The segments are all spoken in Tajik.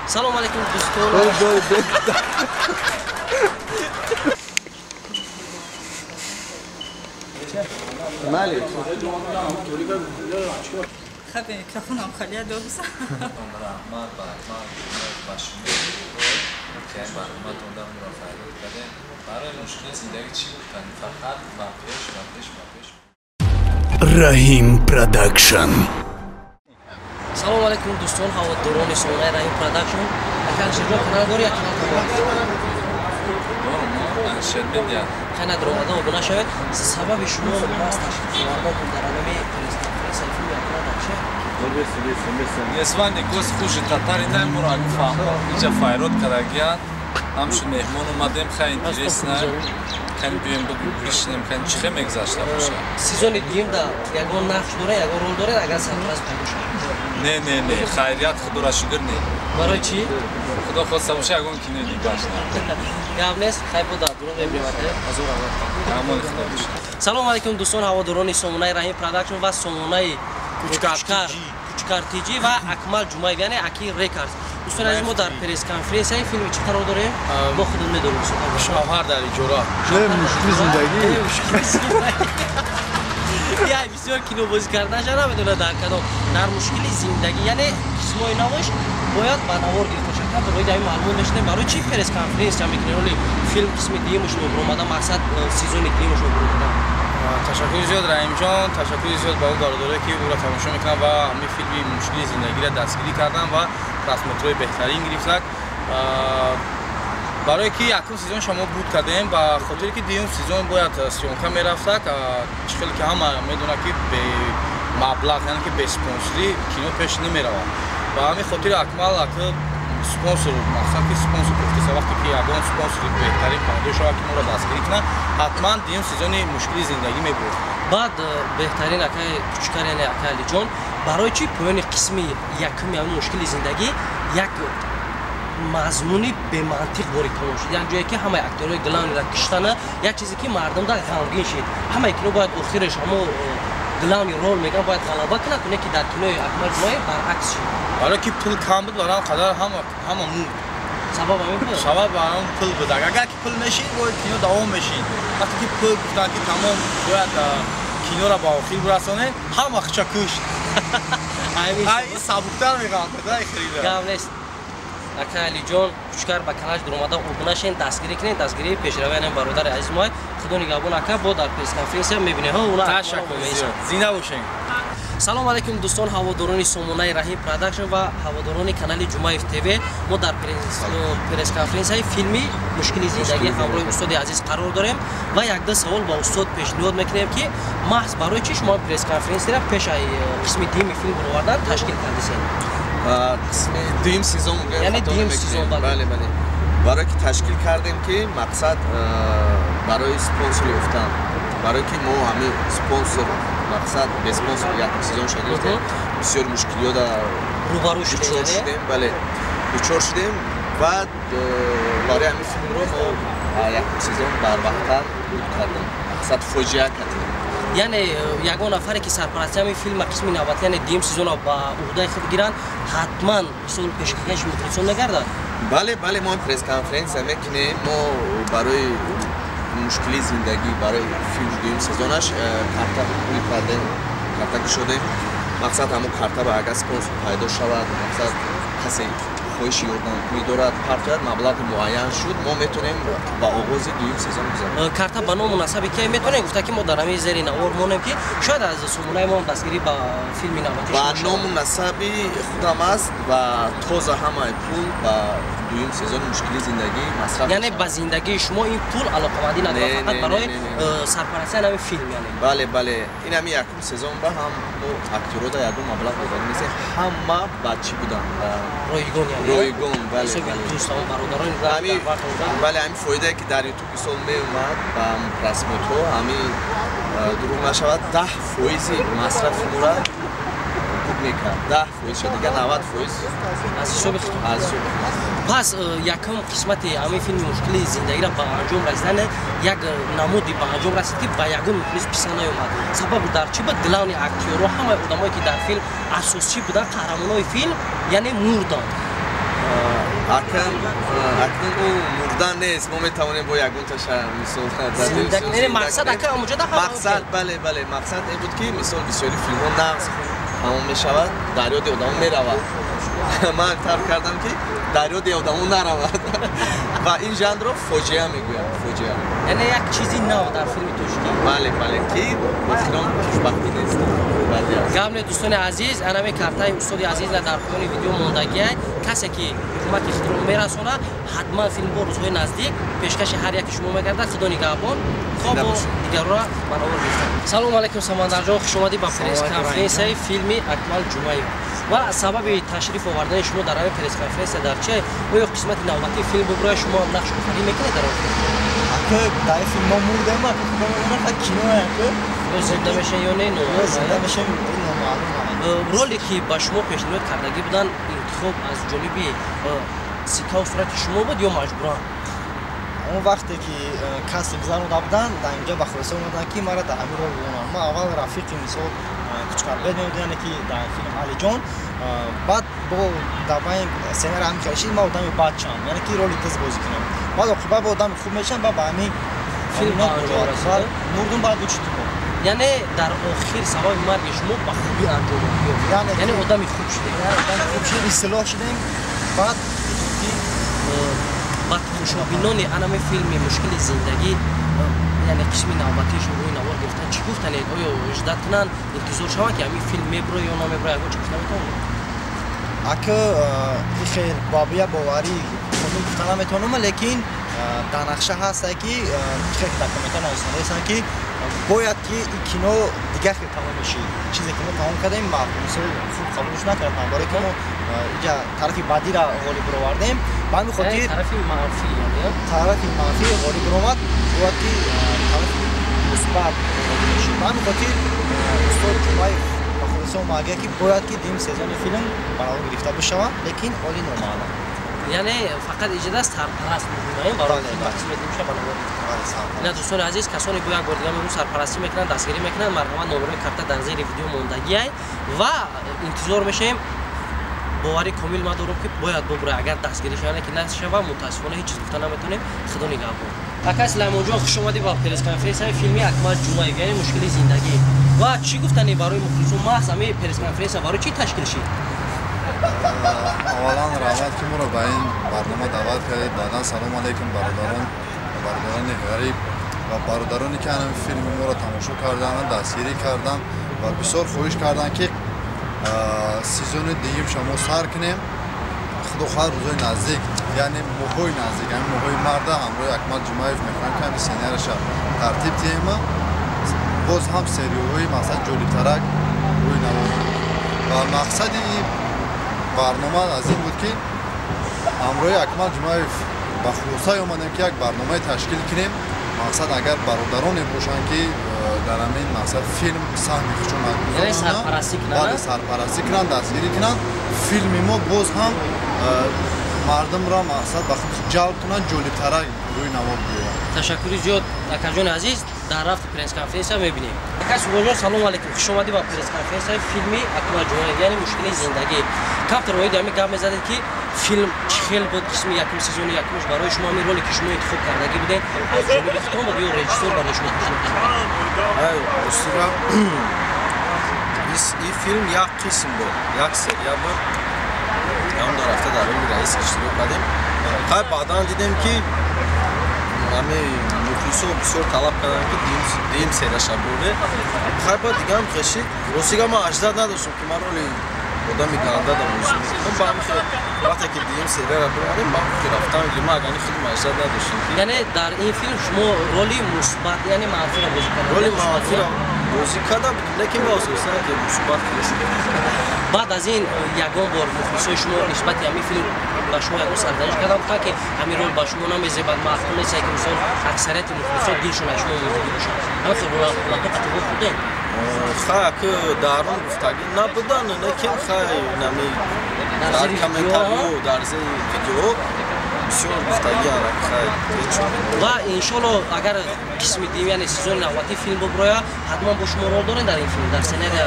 Салом алейкум, дӯстон. Мали. Хабе микрофонам халия добса. Раҳмат ба Акмал ба шумо, ки барноматон дар мурофиат кардем. Барои мушкили зиндагӣ чӣ гуфтан? Фақат ба пеш, ба пеш, ба пеш. Раҳим Продакшн. Салом алейкум, дӯстон, ҳаводорони сомонаи Раҳим Продакшн. Ака Ширҷон, канал дори я канал тамом? Дорум, Алишер Медиа. Хай надор, омада обуна шавед. Сабаби шумо маст ташриф овардан дар анами пресс-конференсияи филми Акмал дар чӣ? Незваный гость хуже татарина, моро агу фаҳмо, иҷа файрод кардагиянд. Ҳамчун меҳмон омадем, хай интересно. Кани биёем бишинем, кани чӣ хел мегузашта бошад. Сезони дуюм да ягон нақш доред, ягон рол доред, агар сарпараст пайдо шавад? Не, не, не, хайрият, худоро шукр, не. Барои чӣ? Худо хоста боша, ягон кинои дигаш не. Гап нест, хай бо дар дурун мебинем, ҳазор раҳмат. Амони худо бошад. Салом алейкум, дӯстон, ҳаводорони сомонаи Раҳим Продакшн ва сомонаи Кучкар ТЖ ва Акмал Ҷумаев, яъне Аки Рекордс. Дӯстони азиз, мо дар пресс-конференсияи филми чӣ қарор дорем? Мо худам медонем. Шавҳар дар иҷора. Мушкили зиндагӣ. Я бисёр кинобозӣ карданаша намедонад дар кадом. Дар мушкили зиндагӣ, яъне қисмҳои навош бояд ба навор гирифта шавад. Ка барои дар ин маълумот мешунем, барои чӣ пресс-конференсия мекунем? Оли филм қисми дуюмаш нобуромада, мақсад сезони дуюмаш нобуромада. Ташаккури зиёд, Раҳимҷон, ташаккури зиёд ба он бародарое, ки ӯро тамошо мекунанд ва ҳамин филми мушкили зиндагиро дастгирӣ карданд ва просмотрҳои беҳтарин гирифтанд. Барое ки якум сезон шумо буд кардем, ба хотире ки дуюм сезон бояд съёмка мерафтак, чӣ хеле ки ҳама медонад, ки бе маблағ, яъне ки бе спонсорӣ кино пеш намеравад. Ба ҳамин хотир Акмал ака спонсор, мақсад ки спонсор гуфтеса, вақте ки ягон спонсори беҳтарин пайдо шавад, ки моро дастгирӣ кунад, ҳатман дуюм сезони мушкили зиндагӣ мебурд. Баъд беҳтарин акаи Кучкар, яъне акаи Алиҷон, барои чӣ поёни қисми якуми ҳамин мушкили зиндагӣ як мазмуни бемантиқ ворид тамом шуд? Як ҷое ки ҳамаи актёрҳои главныйро киштана, як чизе ки мардум дар ғамгин шид. Ҳамаи кино бояд охираш ҳамо главный рол мегӯянд бояд ғалаба кунад, не ки дар кинои Акмал Ҷумаев баръакс шид. Барои ки пул кам буд, барои қадар ҳама мурд. Сабаб ҳамин буд? Сабаб ҳамин пул буд. Агар ки пул мешид, бояд кино давом мешид. Вақте ки пул гуфтанд, ки тамом бояд киноро ба охир бирасонем, ҳама хича кушт. Ай сабуктар меғалтад, ай хирида. Гап нест. Ака Алиҷон, Кучкар ба каналаш дуромада обуна шен, дастгирӣ кунед, дастгирии пешравиян бародари азиз мои. Худо нигаҳбон, ака, бо дар пресс-конференсия мебинем. Ҳо, уна Ташаккур зиёд. Зинда бошед. Салом алейкум, дӯстон, ҳаводорони сомонаи Раҳим Продакшн ва ҳаводорони канали Ҷумаев ТВ. Мо дар пресс-конференсияи филми мушкили зиндагӣ ҳамроҳи устоди азиз қарор дорем ва якда савол ба устод пешниҳод мекунем, ки маҳз барои чӣ шумо пресс-конференсияро пеш ай қисми дуюми филм баровардан ташкил кардисед? Қисми дуюм сезон, яъне дуюм сезон. Бале, бале, барое ки ташкил кардем, ки мақсад барои спонсор ёфтан, барое ки мо ҳамин спонсор, мақсад бе спонсор якум сезон ша гирифтем, бисёр мушкилиёда рӯбарӯ шудем, бале, дучор шудем. Ва барои ҳамин филмро мо якум сезон барвақттар буд кардем, мақсад фоҷиа кардем. Яъне ягон нафаре ки сарпарасти ҳамин филма қисми навбатӣ, яъне дуюм сезонро ба уҳдаи худ гиранд, ҳатман мисол пешкаши мухлисон мегардад? Бале, бале, мо пресс-конференсия мекунем. Мо барои мушкили зиндагӣ, барои филм дуюм сезонаш карта пул кардем, карта кушодем. Мақсад ҳамон карта ба агар спонсор пайдо шавад, мақсад касе хоҳиши ёрдамкунӣ дорад, партояд, маблағи муайян шуд, мо метавонем ба оғози дуюм сезон гузарем. Карта ба ному насаби ки метавонем гуфта, ки мо дар ҳамин зери навор монем, ки шояд аз сомонаи мо дастгирӣ ба филми навбатӣ? Ба ному насаби худам аст ва тоза ҳамаи пул ба дуюм сезони мушкили зиндагӣ масраф. Яъне ба зиндагии шумо ин пул алоқамандӣ надорад, фақат барои сарпарастии ҳамин филм, яъне? Бале, бале, ин ҳамин якум сезон ба ҳам мо актёрода ягон маблағ дода нестем, ҳама ба чӣ буданд? Ройгон, яъне? Ройгон, бале. Дӯстон, бародарон. Бале, ҳамин фоидае ки дар ютуб мисол меомад ба просмотрҳо, ҳамин дурӯғ нашавад, 10 фоизи масрафи моро буд мекард, 10 фоизша, дигар 90 фоиз аз ҳисоби худтон. Аз ҳисоби. Пас якум қисмати ҳамин филми мушкили зиндагиро ба анҷом расидан як намуди ба анҷом расид, ки ба ягон мухлис писанд наёмад. Сабаб дар чӣ буд? Главный актёрро, ҳамаи одамое ки дар филм асосӣ буданд, қаҳрамонои филм, яъне мурданд. Акнун ӯ мурдан нест, мо метавонем бо ягонташа мисол мақсад ака омуҷода мақсад бале бале мақсад ин буд ки мисол бисёри филмҳо нағз тамом мешавад, дар ёди одамо меравад. Ман тарк кардам ки дар ёди одамо наравад ва ин жанрро фоҷиа мегӯянд, фоҷиа. Яъне як чизи нав дар филми тоҷикӣ. Бале бале, ки охирон хушбахтӣ нест. Гап не дӯстони азиз, анами картаи устоди азизра дар поёни видео мондагиай. Касе ки кӯмаки худро мерасонад, ҳатман филм бо рӯзҳои наздик пешкаши ҳар яки шумо мегардад. Худо нигаҳбон. То бо дигарро баровар гирифтам. Салому алайкум Самандарҷон, хуш омадӣ ба пресс-конференсияи филми Акмал Ҷумаев. Ва сабаби ташриф овардани шумо дар ҳамин пресс-конференсия дар чи? Оё қисмати навбатии филм бубурая шумо ҳам нақш офарӣ мекунед дар он филм? Ака, дар ин филм мо мурдем, ака, худо медонад, кино ака. Ё зинда мешавем ё не, номаълум. Зинда мешавем, номаълум. Роле ки ба шумо пешниҳод кардагӣ буданд, интихоб аз ҷониби сикаву сурати шумо буд ё маҷбуран? Он вақте ки кастинг гузаронда буданд, дар инҷа ба хулоса омаданд ки маро дар ҳамин рол бимонанд. Ман аввал рафиқи мисол Кучкарбек мебудам, яъне ки дар филм Алиҷон. Баъд бо дар байн сценара ҳамин хел шид, ман одами бад шам, яъне ки роли тез бозӣ кунам. Баъд оқибат бо одами хуб мешам, баъд ба ҳамин филм мурдум, баъд учитум. Яъне дар охир сабаби марги шумо ба хубӣ анҷом ёфт, яъне одами хуб шудем, одами хуб шудем, ислоҳ шудем. Баъд ба тамошобинони анами филми мушкили зиндагӣ, яъне қисми навбатиашон рӯи навор гирифтан, чӣ гуфтанед? Оё ждат кунанд, интизор шаванд ки ҳамин филм мебурояд ё намебурояд? Ягон чӣ гуфта метавонед? Ака, хел бобия боварӣ комил гуфта наметавонам, лекин дар нақша ҳаста ки хел дар комментар нависондаестанд ки бояд ки ин кино дигар хел тамом мешид. Чизе ки мо тамом кардем, мисол хуб қабулш накарданд, барое ки мо инҷа тарафи бадиро ғолиб баровардем. Ба ҳамин хотир тарафи манфӣ, тарафи манфӣ ғолиб баромад, бояд ки тарафи мусбат ғолиб мешид. Ба ҳамин хотир устод Ҷумаев ба хулоса омада ки бояд ки дуюм сезони филм баровар гирифта бишавад, лекин оли номаълум. Яъне фақат иҷода сарпараст мегӯем барои қисми дуюмша ба навор. Ина дӯстони азиз, касоне бо як бор дигар мегӯм сарпарастӣ мекунанд, дастгирӣ мекунанд, марҳамат номерои карта дар зери видео мондагиай ва интизор мешавем. Боварӣ комил ма дорам ки бояд бубурад, агар дастгирӣ шавад, ки нашава, мутаассифона ҳеҷ чиз гуфта наметавонем. Худо нигаҳбон. Ака Сулаймонҷон, хуш омадӣ ба пресс-конференсияи филми Акмал Ҷумаев, яъне мушкили зиндагӣ. Ва чӣ гуфтанӣ барои мухлисон? Маҳз ҳамин пресс-конференсия барои чӣ ташкил шид? Аввалан раҳмат ки моро ба ин барнома даъват кардед. Баъдан салом алайкум бародарон ва бародарони ғариб ва бародароне ки ҳамин филми моро тамошо карданд, дастгирӣ карданд ва бисёр хоҳиш карданд ки сезони дуюмша мо сар кунем. Худо хоҳад рӯзҳои наздик, яъне моҳҳои наздик, ҳамин моҳҳои марда ҳамроҳи Акмал Ҷумаев мехоҳем ки ҳамин сценараша тартиб диҳем, боз ҳам сериалҳои мақсад ҷолибтарак рӯи навор. Ва мақсади ин барнома аз ин буд ки ҳамроҳи Акмал Ҷумаев ба хулосае омадем ки як барномае ташкил кунем. Мақсад агар бародароне бошанд ки дар ҳамин мақсад филм саҳми худшон гузоронанд, сарпарастӣ кунанд, дастгирӣ кунанд, филми мо боз ҳам мардумро мақсад ба худ ҷалб кунанд, ҷолибтарак рӯи навор биёяд. Ташаккури зиёд акаҷони азиз. Дар рафти пресс-конференсия мебинем. Ака Субҳонҷон, салому алайкум, хуш омадӣ ба пресс-конференсияи филми Акмал Ҷумаев, яъне мушкили зиндагӣ. Камтар оиди ҳамин гап мезадед ки филм чӣ хел буд, қисми якум, сезони якумш барои шумо ҳамин роле ки шумо интихоб кардагӣ будед аз ҷониби худтон буд ё режиссёр барои шумо пешниҳод кард? Ростига ин филм як қисм буд, як серия буд. Ҳам дар рафта дар роли раис иштирок кардем. Хай баъдан дидем ки ҳами мухлисо бисёр талаб карданд ки дуюм серияша бурде. Хай баъд дигаам хешид. Ростига ман аждад надоштам ки ман роли одами ганда дар бозӣ мекунам. Ба ҳамин хел вақте ки дуюм серияро буровардем, ман ки рафтам, ман агани худам аждад надоштам. Яъне дар ин филм шумо роли мусбат, яъне манфиро бозӣ кардед? Роли манфиро бозӣ карда будем, лекин ба ососан ки мусбат шуд. Баъд аз ин ягон бор мухлисои шумо нисбати ҳамин филм ба шумо ягон сарзаниш карданд, гуфтанд ки ҳамин рол ба шумо намезебад, маъқул нест, ки мисол аксарияти мухлисо дилшон аз шумо мурдагӣ бошад. Ҳамин хел ҳолатҳо қатъи худем? Хай ки дар он гуфтагӣ набуданд, лекин хай нами дар комментариҳо, дар зери видео бисёр гуфтагӣ хай. Ва иншолло агар қисми дуюм, яъне сезони навбатии филм бубурояд, ҳатман бо шумо рол доред дар ин филм, дар сценария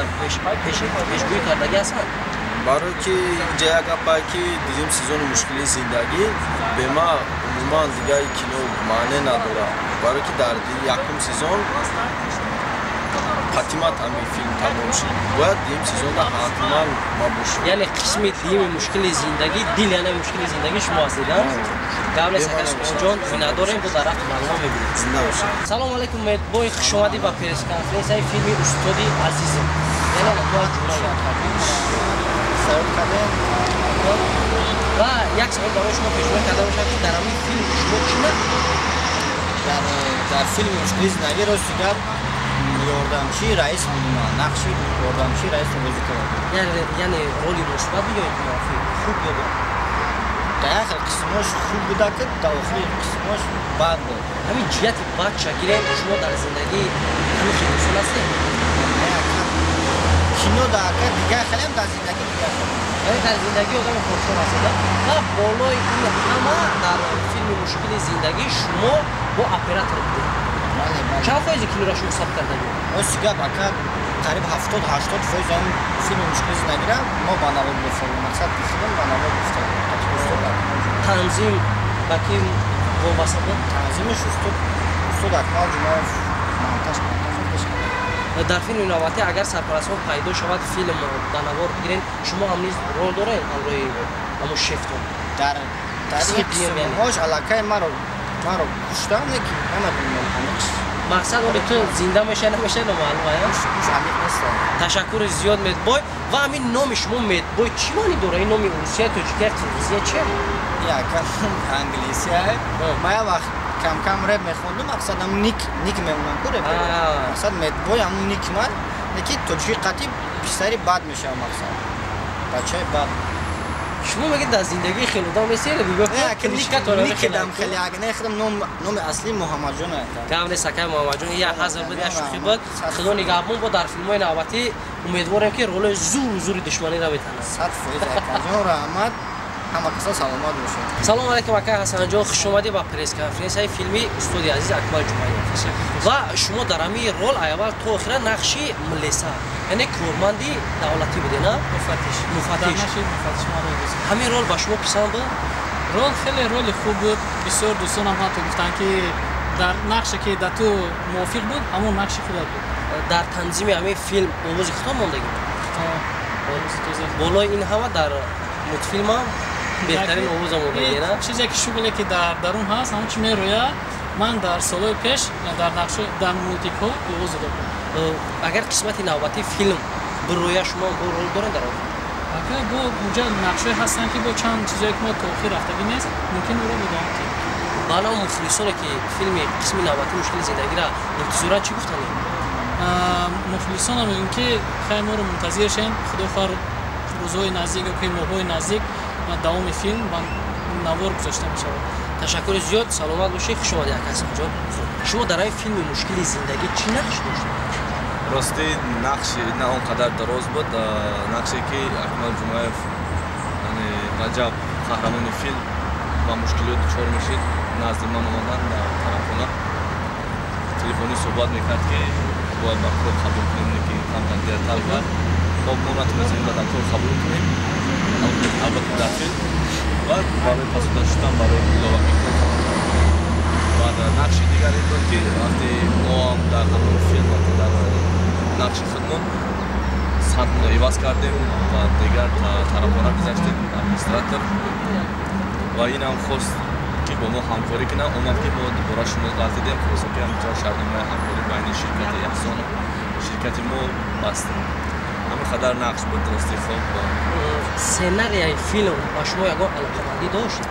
пешгӯӣ кардагӣ ҳастанд? Барои ки инҷа як гапае ки дуюм сезони мушкили зиндагӣ бе ма умуман дигари кино маъне надорад. Барои ки дар якум сезон қатимат ҳамин филм тамом шуд. Бояд дуюм сезонда ҳатман ма бошам. Яъне қисми дуюми мушкили зиндагӣ, дил яъне мушкили зиндагӣ шумо ҳастед, а? Гап нест, ака Субҳонҷон, миннатдорем, бо дар рафти барнома мебинем. Зинда бошед. Салом алайкум, Медбой, хуш омадӣ ба пресс-конференсияи филми Устоди азизм. Яъне ту аз ҷумла ёд кардем. Савол кардем. Ва як савол барои шумо пешниҳод карда мешавад, ки дар ҳамин филм шумо чӣ нақш доред? Дар филми мушкили зиндагӣ рости гап ёрдамчии раис будем, нақши ёрдамчии раисро бозӣ кардам. Яъне роли мусбат буд ё ин ки манфӣ? Хуб ё бад? Дар як хел қисмош хуб буда, ки дар охири қисмош бад буд. Ҳамин ҷиҳати бад шагирем, шумо дар зиндагӣ ҳамин хел инсон ҳастед? Не, ака. Кино дар ака дигар хелем, дар зиндагӣ дигар хелем. Яъне дар зиндагӣ одами хоксор ҳастед, а? Ва болои ин ҳама дар филми мушкили зиндагӣ шумо бо оператор будед. Бале, бале. Чанд фоизи киноро шумо сабт кардагӣ? Рости гап, ака, қариб 70-80% ҳамин филми мушкили зиндагиро мо ба навор гирифтем. Мақсад худам ба навор гирифтем. Устод Акмал Ҷумаев. Танзим ба ки вобаста буд? Танзимаш устод Акмал Ҷумаев монтаж пеш кард. Дар филми навбатӣ агар сарпарастҳо пайдо шавад, филм ба навор бигирен, шумо ҳам низ рол доред ҳамроҳи ҳамон шефтон? Дар ин қисмҳош аллакай маро куштам, лекин намедонам аниқ. Мақсад оне ту зинда мешавӣ намешавӣ номаълум аст? Гӯш аниқ нест. Ташаккури зиёд, Медбой. Ва ҳамин номи шумо Медбой чӣ маъни дорад? Ин номи русия, тоҷикия, қирғизия чия? Ака, англисия. Ма як вақт кам-кам реп мехондум, мақсад ҳам ник мемонам ку реп. Мақсад Медбой ҳамун ник ман, лекин тоҷики қатъи писари бад мешавам мақсад. Бачаи бад. Шумо мегӯед дар зиндагии хеле одам нестед, нигоҳ кунед. Никидам хеле, аг не худам номи аслӣ Муҳаммадҷон ака. Гап нест, акай Муҳаммадҷон, як ҳазр буд, як шӯхӣ буд. Худо нигаҳбон, бо дар филмҳои навбатӣ умедворем ки роли зур зури душманиро метанад. 100% акаҷон, раҳмат. Ҳама каса саломат бошед. Салом алайкум, акай Ҳасанҷон, хуш омадӣ ба пресс-конференсияи филми Устоди азиз Акмал Ҷумаев. Ва шумо дар ҳамин рол аввал то охира нақши милиса, яъне корманди давлатӣ будед, на? Муфаттиш. Муфаттиш. Ҳамин рол ба шумо писанд буд? Рол хеле роли хуб буд. Бисёр дӯстонам ҳатто гуфтанд, ки дар нақше ки дар ту мувофиқ буд, ҳамон нақши худат буд. Дар танзими ҳамин филм овози худтон мондагӣ? Болои ин ҳама дар мультфилмам беҳтарин овоз омодагӣ, на? Чизе ки шуғле ки дар дарун ҳаст, ҳамон чи мерояд. Ман дар солҳои пеш дар нақшо дар мультикҳо овоз дода будам. Агар қисмати навбатии филм бироя, шумо бо рол доред дар он? Ака, бо унҷа нақшҳое ҳастанд, ки бо чанд чизое ки мо то охир рафтагӣ нест, мумкин ӯро идома диҳем. Баъдан мухлисоне ки филми қисми навбатии мушкили зиндагиро интизоранд, чӣ гуфтанед? Мухлисонам мегӯем, ки хай моро мунтазир шем, худо хоҳар рӯзҳои наздик ё ки моҳҳои наздик давоми филм ба навор гузошта мешавад. Ташаккури зиёд, саломат бошед, хуш омадед, ака Ҳасанҷон. Шумо дар ҳамин филми мушкили зиндагӣ чӣ нақш доштед? Рости нақши на он қадар дароз буд, нақше ки Акмал Ҷумаев, яъне Раҷаб, қаҳрамони филм, ба мушкилиёт дучор мешид, назди ман омадан дар тарафхона телефонӣ суҳбат мекард, ки бояд ба кор қабул кунем, ки камтар дертар кард. Хоб мо натунистем ба кор қабул кунем, албатта дар филм ва барои пасуда шудан барои иловагӣ кор қабул кунем. Баъд нақши дигар ин буд, ки вақте мо ҳам дар ҳамон филм вақте дар нақши худмон сатҳро иваз кардем ва дигар тарафхона гузаштем, администратор, ва инам хост ки бо мо ҳамкорӣ кунад, омад ки мо дубора шумо ғалтидем, хулоса ки ҳамчун шартномаи ҳамкорӣ байни ширкати Эҳсон ширкати мо бастем. Ҳамин қадар нақш буд, рости хоб. Сценарияи филм ба шумо ягон алоқамандӣ дошт?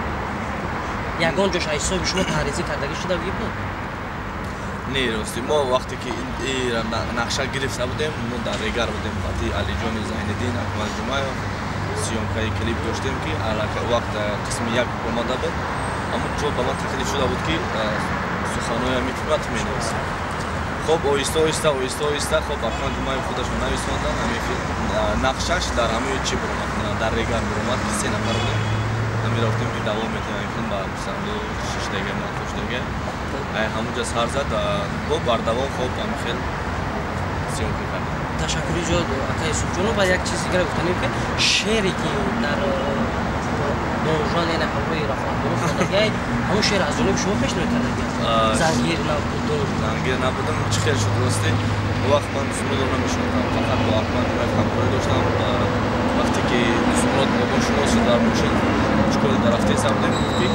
Ягон ҷош аз ҳисоби шумо таҳризӣ кардагӣ шуда буд? Не, рости мо вақте ки нақша гирифта будем, мо дар Регар будем, баъди Алиҷони Зайниддин, Акмал Ҷумаев съёмкаи клип доштем, ки вақт қисми як омада буд. Ҳамон ҷо ба ман таклиф шуда буд, ки суханҳои ҳамин филмро ту менависӣ. Хоб оҳиста оҳиста оҳиста оҳиста хоб Акмал Ҷумаев худашон нависонданд ҳамин филм. Нақшаш дар ҳамин чӣ биромад, дар Регар биромад, ки се нафар будем. Ҳамин рафтем, ки давом метавонем ин филм ба 26 дега, 98 дега. Ай ҳамунҷа сар зад, бо бардавом хоб ҳамин хел съёмка кардем. Ташаккури зиёд, ака Юсуфҷонов. Ва як чиз дигар гуфтанем, ки шере ки дар Донжуан, яъне ҳамроҳи Рафоатбонов хондагиай, ҳамон шеър аз ҷониби шумо пешниҳод кардагиаст? Зангир набудум. Зангир набудам. Чӣ хел шуд? Рости, он вақт ман Дусмуродро намешинохтам, фақат бо Акмал Ҷумаев ҳамкорӣ доштам. Вақте ки Дусмурод бо мо шинос шуд, дар мошин школи дар рафтеса будем, гуфт ки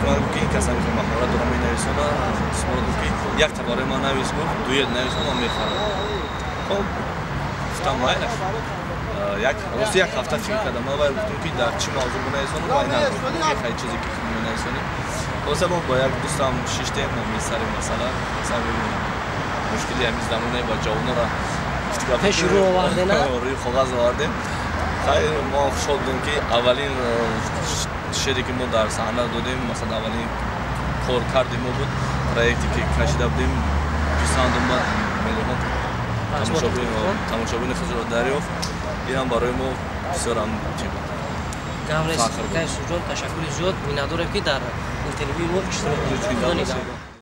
ман, гуфт ки ин кас ҳамин маҳорат дора, менависона. Дусмурод гуфт ки якта барои ман навис, гуфт, дуэт нависон, ман мехарам. Хоб, гуфтам майлаш. Як рости, як ҳафта фикр кардам. Ман вай гуфтам ки дар чӣ мавзӯъ бинависонам, вай нагуфт, ки хай, чизе ки худ менависонӣ. Хулоса, мо бо як дӯстам шиштем ҳамин сари масъала, сари мушкили ҳамин замоне ва ҷавонора пеш рӯ овардена. Рӯи коғаз овардем. Хайр, мо хушҳол будем, ки аввалин шере ки мо дар саҳна додем, масалан, аввалин кор карди мо буд, проекте ки кашида будем, писанд омад, миллионҳо тамошобини худро дарёфт. Инам барои мо бисёрам чӣ буд. Гап нест, Юсуфҷон, ташаккури зиёд. Миннатдорем, ки дар интервюи мо иштирок.